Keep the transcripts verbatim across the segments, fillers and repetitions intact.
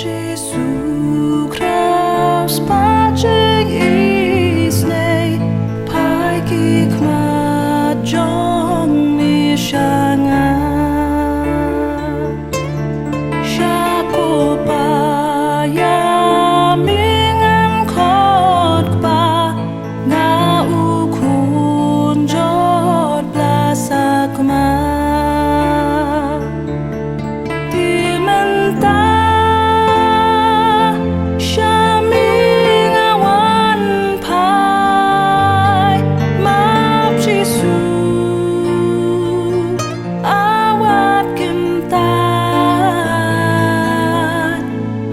Jisu Khrist, ba jing isynei, phai ki khmat jong me sha nga. Sha ko Pa ïa me ngan khot Kpa, nga u khun jot bla sakma. Te mynta sha me nga wan phai, map Jisu, a wat kyntait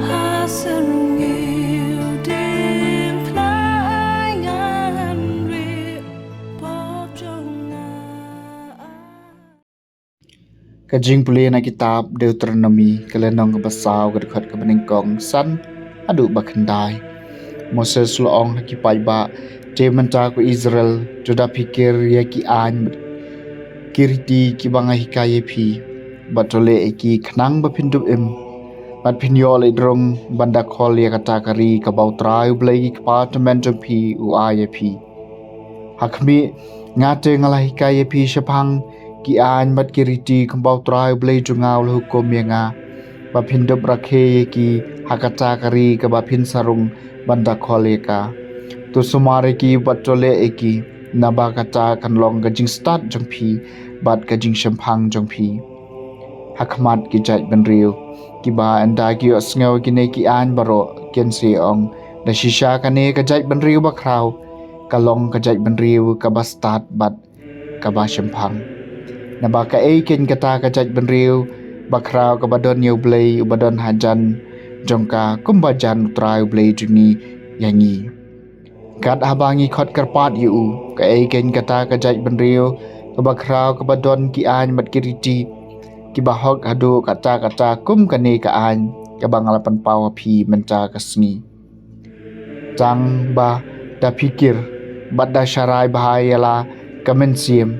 ha syrngiew diengphna, ai ngan rieh pop jong nga. Ka jingpule na kitab Deuteronomi, ka lynnong kaba saw, ka dkhot kaba nyngkong san haduh ba khyndai. Moses u la ong ha ki paidbah: Te mynta ko Israel, to da phikir ïa ki aiñ bad ki riti kiba nga hikai ïa phi, bad to leh ïa ki khnang ba phin dup im, bad phin ïoh leit rung ban da khol ïa kata ka ri kaba U Trai U Blei ki kpa tymmen jong phi u ai ïa phi. Ha khmih, nga te nga la hikai ïa phi shaphang ki aiñ bad ki riti kumba U Trai U Blei jong nga u la hukum ïa nga, ba phin dup rakhe ïa ki ha kata ka ri kaba phin sa rung ban da khol ïa ka. To sumar ïa ki bad to leh ïa ki, naba kata kan long ka jingstad jong phi bad ka jingshemphang jong phi ha khmat ki jaitbynriew, kiba ynda ki ïohsngew ïa kine ki aiñ baroh, kin sa ong: Da shisha kane ka jaitbynriew bakhraw ka long ka jaitbynriew kaba stad bad kaba shemphang. Naba kaei keiñ kata ka jaitbynriew bakhraw kaba don ïa U Blei uba don hajan jong ka, kumba jan U Trai U Blei jong ngi ïa ngi, kat haba ngi khot kyrpad ïa u? Kaei keiñ kata ka jaitbynriew kaba khraw kaba don ki aiñ bad ki riti kiba hok haduh katta katta kum kane ka aiñ kaba nga la pynpaw ha phi mynta ka sngi? Tang ba da phikir bad da sharai bha ïa la ka mynsiem,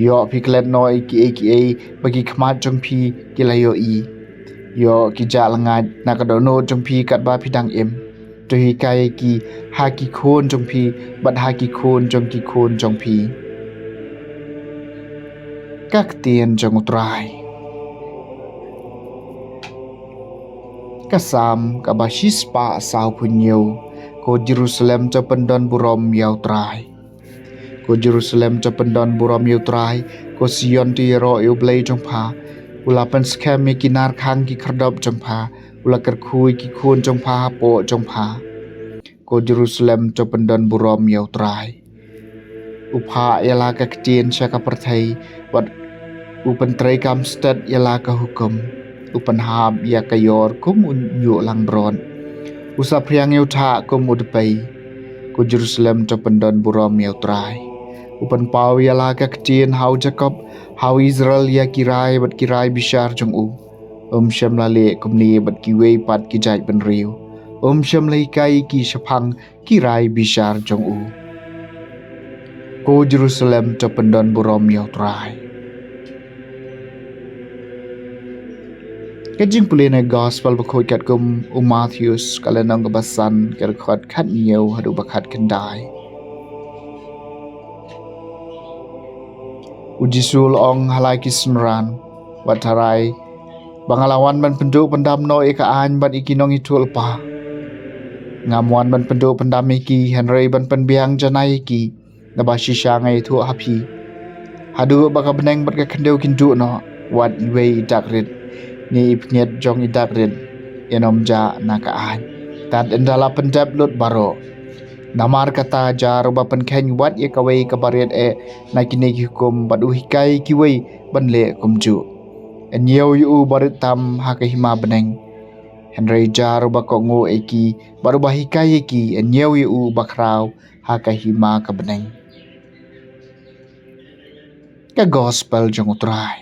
ïoh phi klet noh ïa kiei kiei ba ki khmat jong phi ki la ïohi. Ïoh ki jah lyngngait na ka dohnud jong phi katba phi dang im. To hikai ïa ki ha ki khun jong phi bad ha ki khun jong ki khun jong phi. Ka ktien jong U Trai. Ka Salm kaba shispah sawphew hynñiew. Ko Jerusalem, to pyndon burom ïa U Trai. Ko Jerusalem, to pyndon burom ïa U Trai. Ko Sion, to ïaroh ïa U Blei jong pha. U la pynskhem ïa ki nar khang ki khyrdop jong pha. U la kyrkhu ïa ki khun jong pha hapoh jong pha. Ko Jerusalem, to pyndon burom ïa U Trai. U phah ïa la ka ktien sha ka pyrthei, bad u pyntreikam stet ïa la ka hukum. U pynhap ïa ka ïor kum u ñiuh langbrot. U saphriang ïa u thah kum u dpei. Ko Jerusalem, to pyndon burom ïa U Trai. U pynpaw ïa la ka ktien ha u Jakob, ha u Israel, ïa ki rai bad ki rai bishar jong u. Um shym la leh kumne bad kiwei pat ki jaitbynriew. Um shym la hikai ïa ki shaphang ki rai bishar jong u. Ko Jerusalem, to pyndon burom ïa U Trai. Ka jingpule na Gospel bakhuid katkum u Mathaios, ka lynnong kaba san, ka dkhot khathynñiew haduh ba khatkhyndai. U Jisu u la ong ha la ki synran: Wat tharai ba nga la wan ban pynduh pyndam noh ïa ka aiñ bad ïa ki nongïathuhlypa. Ngam wan ban pynduh pyndam ïa ki, hynrei ban pynbiang janai ïa ki. Naba shisha nga ïathuh ha phi, haduh ba ka bneng bad ka khyndew kin duh noh, wat iwei i dak rit ne i pynïaid jong i dak rit in ym jah na ka aiñ, tad ynda la pyndep lut baroh. Namar kata, jar uba pynkheiñ wat ïa kawei kaba rit eh na kine ki hukum bad u hikai ïa kiwei ban leh kumjuh, yn ïew ïa u ba rit tam ha ka hima bneng. Hynrei jar uba kohnguh ïa ki bad uba hikai ïa ki, yn ïew ïa u ba khraw ha ka hima ka bneng. Ka Gospel jong U Trai.